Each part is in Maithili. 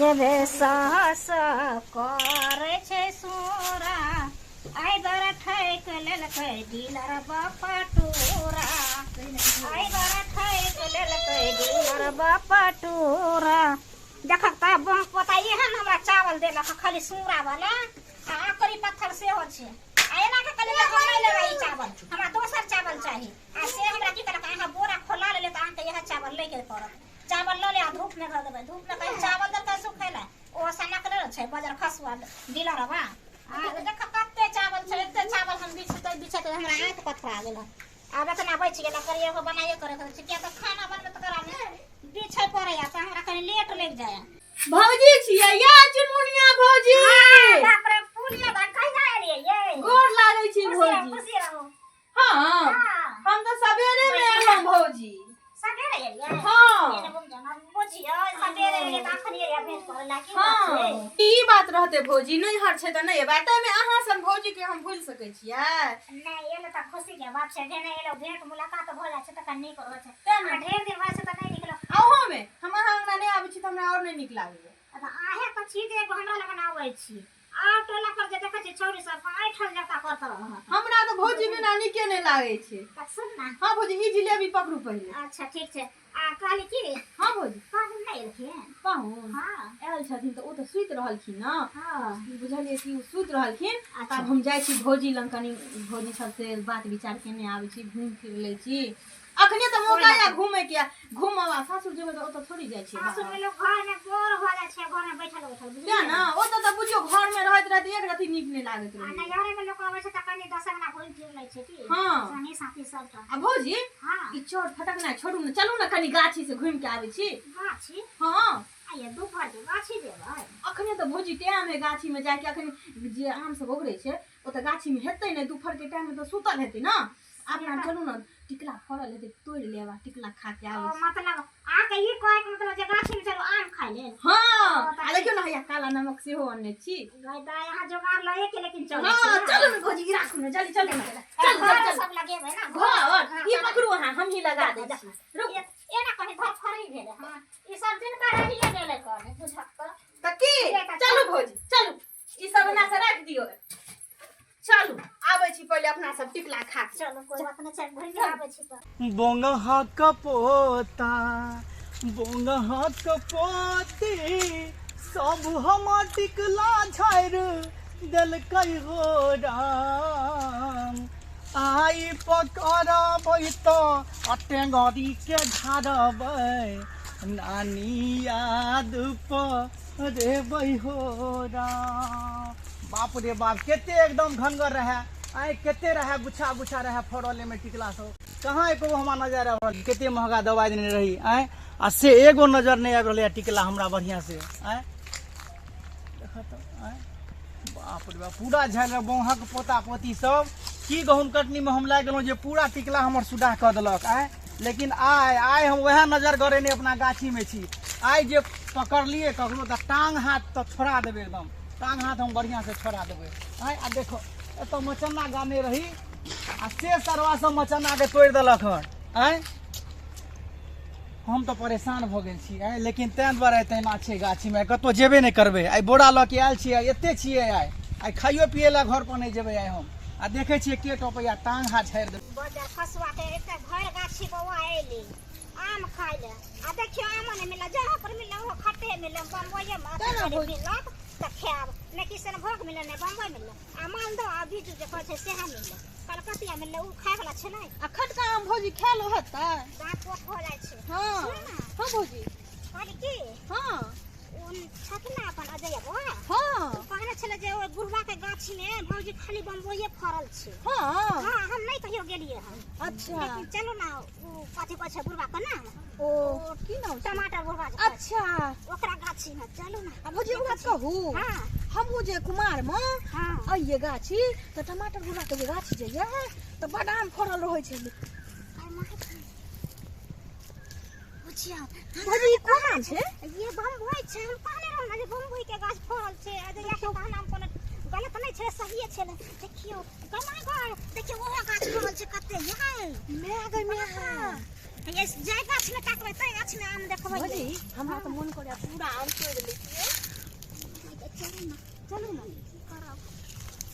गजबे साहस करै छै सोरा, आइ बर ठैक लेलकै डीलर बापा टोरा, आइ बर ठैक लेलकै डीलर बापा टोरा। देखक तऽ बंक पोता एहन हमरा चावल देलक खाली सूरा वाला आ आकरी पत्थर सेहो छै। आ एना के कहलियै हम नहि लेबै ई चावल, हमरा दोसर चावल चाही। आ से हमरा की कहलक, अहाँ बोरा खोला लेलियै तऽ अहाँके इएह चावल लैके पड़त। चावल लऽ ले आ धूप में धऽ देबै। धूप में कहीं चावल देलकै सुखै लए, ओ सनक नहि छै बजर खसुआ डीलरवा। आ देख कते चावल छै, एते चावल हम बिछते बिछते हमरा आँखि पथरा गेल हन। आब एतना बचि गेल, एकर एगो बनाइए करे के छै, किया तऽ खाना बनबै तऽ करा बिछै पड़ैया तऽ हमरा कनि लेट लागि जाइया। भौजी छियै या चुनमुनिया भौजी? बाप रे, पुलिया धान कहिया एलियै ये? गोर लागै छी भौजी। खुशी रहू। हाँ, हम तऽ सवेरे में एलहुँ भौजी। सवेरे एलियै? हाँ। बुझियौ सवेरे एलियै तऽ अखन एलियै भेंट करै ला, की बात हाँ छै? ई बात रहते भौजी, नैहर छै तऽ नहि एबै, ताहिमे अहाँ सन भौजी के हम भूलि सकै छियै? नहि एलो तऽ खुशी के बात छै, जेना एलो भेंट मुलाकात भऽ जाइ छै तऽ कनि नीक रहै छै। तें ने। आ ढेर दिन भऽ जाइ छै तऽ नहि निकलो। आ ओहोमे हम अहाँ अंगना नहि आबै छी तऽ हमरा आओर नहि नीक लागैया। तऽ अहें तऽ छी जे एगो हमरा लगन आबै छी, आर टोला पर जे देखै छी छौरी सब ऐठल जकाँ करत रहत। हमरा तऽ भौजी बिना नीके नहि लागै छै। तऽ सुन ना। हाँ भौजी, ई जिलेबी पकड़ू पहिले। अच्छा ठीक छै। आ कहली की? हाँ भौजी। पाहुन नहि एलखिन? पाहुन हाँ आयल छथिन तऽ ओ तऽ सुति रहलखिन ने। हाँ बुझलियै कि ओ सुति रहलखिन। अच्छा। तब हम जाइ छी भौजी लग, कनि भौजी सबसे बात विचार केने आबै छी, घूमि फिर लै छी। अखने तऽ मौका या घूमे के, घूमब आ सासुर जेबै तऽ ओतऽ थोड़ी जाइ छियै। सासुर में लोग घर में बोर भऽ जाइ छै, घर में बैठल बैठल, बुझलियै? तें ने, ओतऽ तऽ बुझियौ घर में रहैत रहैत एक रति नीक नहि लागैत आ रहै। नैहरे में लोक अबै छै तऽ कनि दस अंगना घुमि फिर लै छै की। हाँ। संगी साथी सबटा। आ भौजी, हाँ। ई चोर फटकनाइ छोड़ू ने, चलू ने कनि गाछी से घुमि के आबै छी। गाछी? हाँ। आ ये दुपहर के गाछी जेबै? अखने तऽ भौजी टाइम है गाछी में जाके, अखन जे आम सब ओगरै छै ओ तऽ गाछी में हेतै नहि, दुपहर के टाइम में तऽ सुतल हेतै ने। अपना चलू ने, टिकला फड़ल हेतै तोड़ि लेब आ टिकला खा के आबै ओ छी। मतलब अहाँके ई कहै के मतलब जे गाछी में चलू आम खाय लेल? हाँ। आ देखियौ ने, हैया काला नमक सेहो अनने छी। गै दाइ, अहाँ जोगाड़ लए के लेकिन चलू। हाँ चलू ने भौजी, ई राखू ने, जल्दी चलू ने। चलू घर चलू सब लगेबै ने घर। ई पकड़ू अहाँ, हमही लगा दै छी। रुक। एना कनि धर फड़ी भेलै। हाँ, ई सब दिन का रहिए गेलै कने बुझक तऽ। तऽ की, चलू भौजी चलू, ई सब एना के राखि दियौ। चलू आबै छी, पहिले अपना सब टिकला खा के। चलू कोई बात नहि छै, घुमि के आबै छी तऽ। बोंगहा कपोता बोंगहा कपोती सब हम टिकला झाड़ि देलकै हो राम, आइ पकड़बै तऽ टेंगरी के झाड़बै, नानी याद परेबै हो राम। बाप रे बाप, कते एकदम घनगर रहे आइ, कते रहे गुच्छा गुच्छा रहे फड़ल एहिमे टिकला सब, कहाँ एको हमरा नजर आबि रहल। कते महगा दवाइ देने रही आँय, आ से एगो नजर नहि आबि रहलै टिकला हमरा बढ़िआँ से आँय। देखऽ तऽ आँय, बाप रे बाप, पूरा झाड़ि बौहक पोता पोती सब की गहूँम कटनीमे हम लागि गेलहुँ जे पूरा टिकला हमर सुडाह कऽ देलक आँय। लेकिन आइ आइ हम वएह नजर गड़ेने अपना गाछीमे छी, आइ जे पकड़लियै ककरो तऽ टांग हाथ तऽ छोड़ा देबै, एकदम टांग हाथ हम बढ़िआँ से छोड़ा देबै आँय। आ देखो एतऽ मचन्ना गाने रही आ से सरवा सब मचन्नाके तोड़ि देलक हन आँय। हम तऽ परेशान भऽ गेल छी आँय, लेकिन ताहि दुआरे तहिना छै गाछीमे, कतहु जेबे नहि करबै। आइ बोरा लऽ के आयल छियै, एते छियै आइ, आइ खाइयो पियै लए घर पर नहि जेबै आइ हम। आ देखै छियै के टपैया, टांग हाथ झाड़ि देबै। बजर खसुआ के एते भरि गाछी बौआ एली आम खाइ ले, आ देखियौ आमो नहि मिलल, जहाँ पर मिलल ओहो खट्टे मिलल, बम्बइये मे अथी मिलत तऽ खायब, नहि किशनभोग मिलल नहि बम्बइ मिलल। आ मालदह आ बीजू जे कहै छै सेहे मिलल, कलकतिया मिलल, ओ खाय वला छै नहि। आ खटका आम भौजी खायल हेतै? दाँत पोठ भऽ जाइ छै। हाँ। सुन ने। हाँ भौजी। कहली की? हाँ। ओ छथिन ने अपन अजय बौआ? हाँ। ओ कहने छलै जे ओहि बुढ़वा के गाछी में भौजी खाली बम्बइये फड़ल छै। हाँ। हाँ, हम नहि कहियो गेलियै हन। अच्छा। लेकिन चलू ना, ओ कथी कहै छै बुढ़वा के नाम? ओ की नाम छै? टमाटर बुढ़वा जे कहै छै। अच्छा। ओकरा गाछी में चलू ना। आ भौजी एगो बात कहू? हाँ। हमहूँ जे कुमार में हाँ। अइए गाछी तऽ टमाटर बुढ़वा के जे गाछी जे ये तऽ बड आम फड़ल रहै छै। भौजी ई कोन आम छै? ये बम्बई छै, हम कहने रहौं ने जे बम्बई के गाछ फड़ल छै। आ जे के कहना कोनो गलत नहि छै, सहिए छै। देखियौ कमा गए, देखियौ ओहो गाछ फड़ल छै कते ये। मैं गई मैं। ये जाय गाछ में ताकबै तै गाछ में आम देखबै। भौजी हमरा तऽ मन करैया पूरा आम तोड़ि लैतियै। ना, चलू ना। की करब?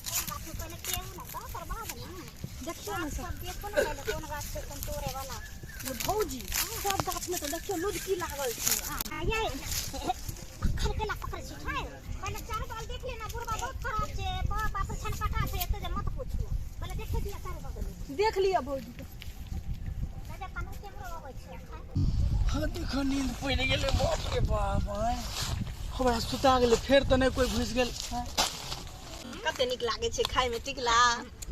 कोन गाछ में पहिले केहू ना तऽ ओकर बाद ना। देखियौ ने गाछ सब। सब देखो ने पहिले कोन गाछ छै कोन तोड़े वाला। ये भौजी, सब गाछ में तऽ देखियौ लुदकी लागल छै। आ ये अखन केना पकड़ै छी छै? पहिले चारू बगल देख ले ना, बुढ़बा बहुत खराब छै, बाप बाप रे छनकाटा छै एते जे मत पूछू। पहिले देखे दिअ चारू बगल। देख लिअ भौजी के। राजा पानु केम्हरो अबै छै अखन। हाँ देखो नींद पड़ि गेलै, बाप रे बाप। आँय हमरा सुता गेलै, फेर तऽ नहि कोइ घुसि गेल। कते नीक लागै छै खाय में टिकला।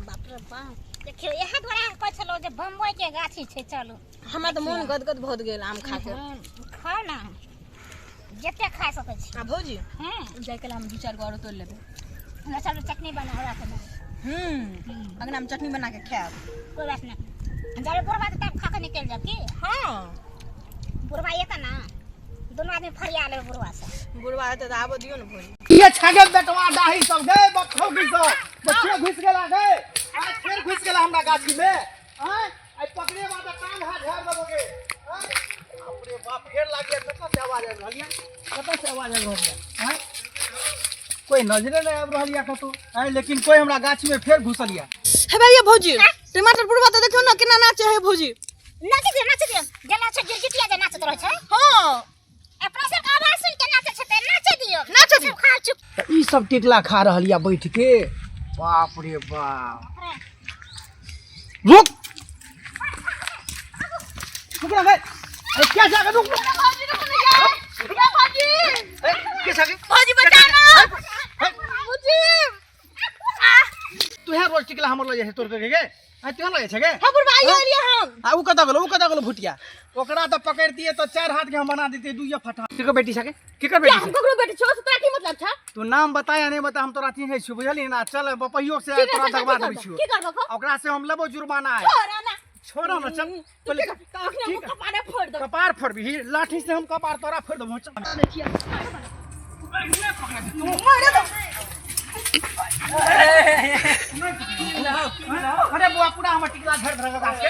बाप रे बाप, देखियौ इएह दुआरे हम कहै छलहुँ जे बम्बई के गाछी छै, चलू। हमरा तऽ मोन गदगद भऽ गेल आम खा के। खाउ ना, जते खा सकै छी। आ भौजी, हूँ, जाय काल हम दू चारि गो आरो तोड़ि लेबै। हमरा चलू चटनी बना राख दे। हूँ, अंगना में चटनी बना के खायब। कोई बात नहीं, जब बुढ़वा तऽ तब खा के निकलि जाब की। हाँ। बुढ़वा एतऽ ना, दुनू आदमी फरिया लेबै बुढ़वा से। बुढ़वा हेतै तऽ आबऽ दियौ ने भौजी। ये छागे बेटवा डाही सब गे बखौकी सब बच्चे घुस गेला गे, आज फेर घुस गेला हमरा गाछी में। आय आइ पकड़े बाद टांग हाथ झाड़ देबो गे। आय बाप रे बाप, फेर लागिया। कतऽ से आवाज आबि रहल ये? कतऽ से आवाज आबि रहल ये? आय कोई नजरे नहि आबि रहल ये कतौ। आय लेकिन कोई हमरा गाछी में फेर घुसल ये। हे भैया भौजी, टमाटर बुढ़वा तऽ देखियौ ने केना नाचे है भौजी। नाचै दियौ, नाचै दियौ, जे नाचै गिरगिटिया जे नाचैत रहै छै। हाँ। अपना सबके आवाज सुनि के नाचै छै तऽ नाचै दियौ। नाचै दियौ। सब खा चुप। तऽ ई सब टिकला खा रहल ये बैठ के, बाप रे बाप। रुक रुक ना गए, अरे क्या जाके रुक। भौजी, ए, के जाके भौजी बचा ना भौजी। तू है रोज टिकला हमर लऽ जाइ छै तोड़ के गे? आ तू लऽ जाइ छै गे? हाँ बुढ़वा, आइए एलियै हम। आ उ कतऽ गेलो? उ कतऽ गेलो भुटिया? ओकरा तऽ पकड़तियै तऽ चारि हाथ के हम बना देतियै दुइये फटा। केकर बेटी छै गे? केकर बेटी क्या हम छै? ककरो बेटी छौ से तोरा की मतलब छै? तू नाम बता या नहीं बता, हम तोरा चिन्है छियौ, बुझलिही ना? चल बपहियो से की तोरा करबो? दगवा की देबै करबो? छियौ। की करबो खो? ओकरा से हम लेबो जुर्माना। आइ छोड़ ना। छोड़ो ना, चल। तू पहिले की कर? अखने हम की कर? कपारे फोड़ देबो। कपार फोड़बिही लाठी से? हम कपार तोरा फोड़ देबो, चल। मारे दो। अरे बुआ, पूरा हमर टिकला झड़ धर गाछ के।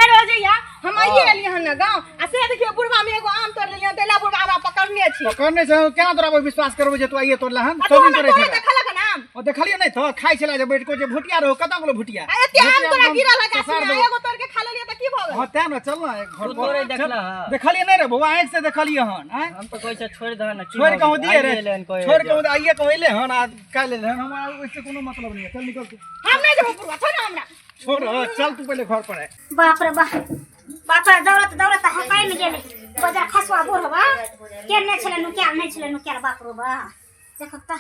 अरे अजैया, हम आइए एलियै हन ने गाँव, आ से देखियौ बुढ़वा में एगो आम तोड़ लेलियै, तैला बुढ़वा हमरा पकड़ने छी। पकड़ने छै? केना तोरा पर विश्वास करबो जे तू आइए तोड़ला हन? आ तू सब दिन हमरा तोड़ै तोड़े छला। देखलक हन आम? ओ देखलियै नहि तऽ खाइ छला जे बैठ को जे भुटिया रहो। कतऽ गेलो भुटिया? आ एते आम भुटिया तोरा एकदम गिरल है गाछी ससार में, देबो। एगो तोड़ के खा लेलियै तऽ की भऽ गेल? हाँ तें ने, चल ना घर तू पर। तोड़े चल। देखला हँ? देखलियै नहि रे बौआ, आँखि से देखलियै हन। आँय हम तऽ कहै छै छोड़ि दह ने। छोड़ि कहूँ दिए रे? छोड़ि कहूँ आइए कहूँ अइले हन आ काल्हि अइले हन, हमरा ओहिसे कोनो मतलब नहीं है। चल निकल तू। हम नहि जेबो बुढ़वा, छोड़ ना हमरा। छोड़, चल तू पहिले घर पर आय। बाप रे बाप, बाप रे, दौड़त दौड़त हकाइ गेलै बजार खसुआ बुढ़वा केने छलै नुकायल, नहि छलै नुकायल। बाप रे बाप, देखब तऽ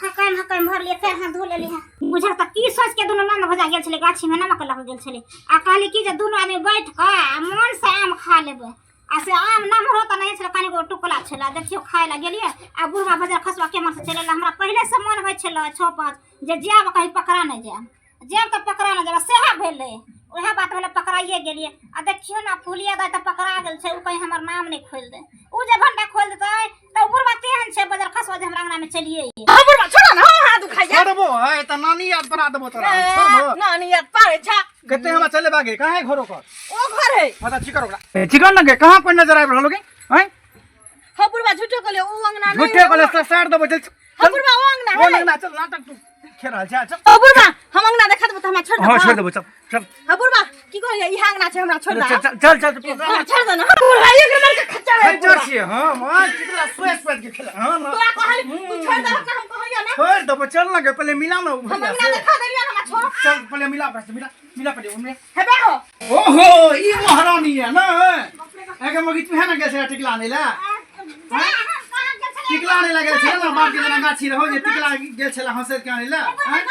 हकाइम हकाइम भरलियै, फेर हाथ धो लेलियै। बुझल तऽ की सोच के दुनू नन्द भजा गेल छलै गाछीमे, नमक लऽ कऽ गेल छलै आ कहली कि जे दुनू आदमी बैठ कऽ आ मोन से आम खा लेबै, आ से आम नमहरो तऽ नहि छलै, कनिगो टुकला छलै। देखियौ खाय लए गेलियै आ बुढ़वा बजार खसुआ केम्हर से चलि एलै। हमरा पहिले से मन होइ छलै छओ पाँच जे जायब कहीं पकड़ा नहि जायब, जायब तऽ पकड़ा नहि जायब। सएह भेलै, उएह बात भेलै, पकड़ाइए गेलियै। आ देखियौ ने, फुलिया दाइ तऽ पकड़ा गेल छै, ओ कहीं हमर नाम नहि खोलि दे। ओ जे घंटा खोलि देतै तऽ ओ बुढ़वा तेहन छै बजार खसुआ जे हमरा अंगनामे चलिए। हाँ बुढ़वा, छोड़ ना, हाँ हाथ दुखाइया। छोड़बो है तऽ नानी याद परा देबो तोरा, छोड़बो? नानी याद पारे छा। कते हमरा चले बागे? कहाँ है घरो कर? ओ घर है। हाँ तऽ चिकर ओकरा, चिकर न गे। कहाँ कोई नजर आबि रहल गे? आँय हाँ बुढ़वा, झूठो कहलियै, उ अंगना नहीं। झूठे कहले, ससार देबो, चल। हाँ बुढ़वा, ओ अंगना ओ है। अंगना चल, नाटक तू खेल रहल छै, चल। हाँ बुढ़वा, हम अंगना देखा देबो तऽ हमरा छोड़ दे। हाँ छोड़ देबो, चल चल। हाँ बुढ़वा, की कहलियै, इएह अंगना छै, हमरा छोड़ दे। चल चल चल चल। हाँ छोड़ दे ना। हाँ बुढ़वा, एक नंबर के खच्चर है। खच्चर छियै हम? हाँ टिकला सोच सोच के खेला हाँ ना। तोरा कहली तू छोड़ दे ना, हम कहलियै ना। छोड़ देबो, चल ना गे, पहिले मिला ना उ हम भैया अंगना से। देखा देलियै, हमरा छोड़। चल पहिले मिला ओकरा से, मिला मिला पहिले उमे। हेबे हो। ओहो, ई महारानी है ना? एके मगी तू है ना गेल छला टिकला आनै ला? टिकला आनै ला गेल छला ना? बाप के जेना गाछी रहो जे टिकला गेल छला हंसैत के आनै ला? आँय?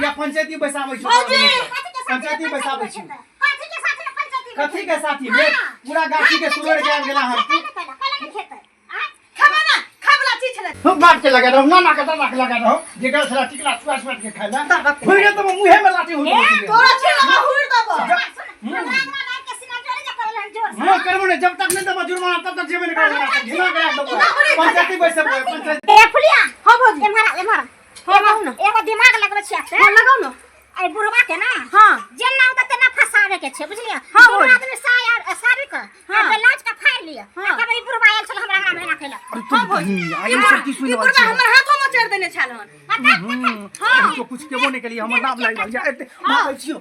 या पंचायती बैसाबै छी? भौजी! पंचायती बैसाबै छी? कथी के साथी बे? पूरा गाछी के सुअर के आबि गेला हन। खाबा ना, खाबला चीज छलै। हम बाप के लगा रहो ना, ना के दादा के लगा रहो जे गेल छला टिकला सुअर सुअर के खाइ ला। फुर गेल तऽ मुँहे में लाठी हो। तोरा छे लगा हुर दबो। हाँ करबो नहीं, जब तक नहीं देबो जुर्माना तब तक जेबे नहीं करबो। घिना के राख देबो। पंचायती बैसबो पंचायती। हाँ भौजी। हाँ कहू ना। एगो दिमाग लगबै छियै। हाँ लगाउ ना। एहि बुढ़वा के ना हाँ जेना होतै तेना फंसावे के छै, बुझलियै? हाँ, दुनू भौजी। आदमी साया साड़ी के हाँ। आ ब्लाउज के फाड़ि लिअ। हाँ। आ कहबै बुढ़बा आयल छल हमरा अंगना में एना कैलक। अरे तू बहिन, आ ई सब की सुनि ई रहल बुढ़बा छी? हमर हाथो में चढ़ देने छल हन। हम तो कुछ केबो नहीं केलिए, हमर नाम लागि रहल छै। एते भागै छियौ।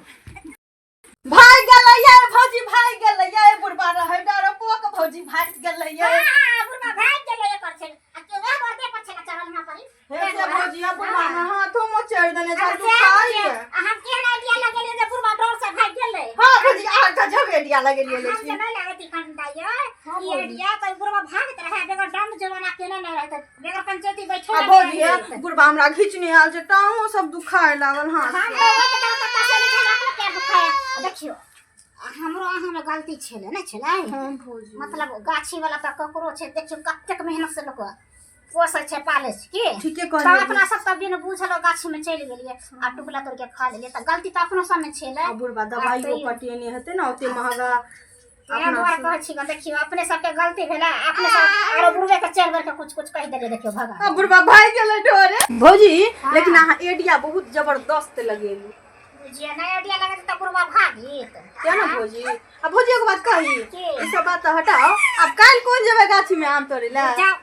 भाग गेलै ये भौजी, भाग गेलै ये बुढ़बा, रहै डरपोक भौजी, भाग गेलै ये। हाँ, बुढ़बा भागि गेलै एकर छल। आ के वएह बरदे पर छल चढ़ल हमरा पर। हे से भौजी, आ बुढ़बा हमर हाथो में चढ़ देने छल, आ से दुखाइ ये। आ हम केहन आइडिया लगेलियै जे बुढ़बा डर से भागि गेलै। हाँ भौजी, अहाँ गजब आइडिया लगेलियै। हम जे लेकिन नहि लागत ई कंटा ये, हाँ, ई भौजी। आइडिया तऽ बुढ़बा भागैत रहै, बेगर दंड जुर्माना केने नहि रहै तऽ बेगर पंचायती बैठल आ नहि भौजी रहै। हे, बुढ़बा हमरा घिचने आयल छै, टाँगो सब दुखाए लागल। हाथ हम तऽ ओहि के डर से पैसा नहि छल, अपनो पैर दुखाए। देखियौ, हमरो अहाँमे गलती छलै, नहि छलै? हाँ भौजी। मतलब गाछी वाला तऽ ककरो छै, देखियौ कतेक मेहनत से लोक पोसै छै, पालै छै की। ठीके तऽ कहलियै। अपना सब तऽ बिन बुझल गाछी में चलि गेलियै आ टुकला तोड़ के खा लेलियै, तऽ गलती तऽ अपनो सबमे छलै। आ बुढ़बा दवाइयो तैयो। पटेने हेतै ने ओते महगा। इएह अपना दुआरे सब- कहै छी गऽ, देखियौ अपने सबके गलती भेलै, अपने सब आरो बुढ़बे के चलि बेर के कुछ कुछ कहि देलियै, देखियौ भगा। आ बुढ़बा भागि गेलै डरे भौजी। हाँ। लेकिन अहाँ एडिया बहुत जबरदस्त लगेलू। बुझियै नहि आइडिया लगत तऽ बुढ़बा भागित। क्या ना भौजी? आ भौजी, एगो बात कही? की? ई सब बात तऽ हटाओ, आब काल्हि कोन जेबै गाछी में आम तोड़ै लए? जाओ,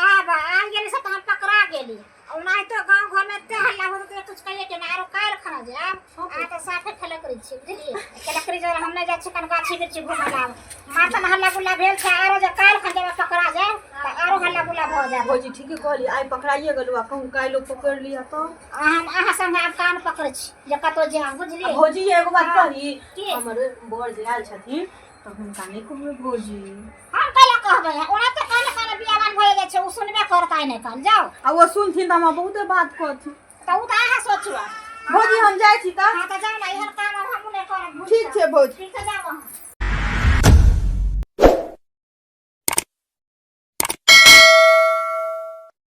आब आब गेली से तऽ हम पकड़ा गेली। ओनाहितो गाँव घरमे एते हल्ला होत तऽ कुछ कहिए के ना। आरो काल्हि खना जायब। अहाँ तऽ साफे खेले करै छियै, बुझलियै? खेले करै जरा हम नहि जाइ छियै कन गाछी बिरछी घुमऽ लए। आब माथामे हल्ला गुल्ला भेल छै, आरो जे काल्हि खन जेबै पकड़ा जायब तऽ आरो हल्ला गुल्ला भऽ जायत। भौजी, ठीके कहली, आइ पकड़ाइए गेलू, आ कहूँ काल्हिो पकड़ि लिअ तऽ? हम अहाँ संगे आब कान पकड़ै छी जे कतहु जायब, बुझलियै? आ भौजी, एगो बात हाँ। कही? की? हमर बर जे आयल छथिन तऽ हुनका नहि कहबै भौजी। हम कैला कहबै? ओना तऽ कान कान बियाबान भए जाइ छै, ओ सुनबे करत आइ नहि काल। जाउ। आ ओ सुनथिन तऽ हमरा बहुते बात कहथिन। तऽ ओ तऽ अहाँ सोचू। भौजी, हम जाइ छी तऽ। हाँ, तऽ जाउ ने, एहन काम आब हमहूँ नहि करब। ठीक छै भौजी।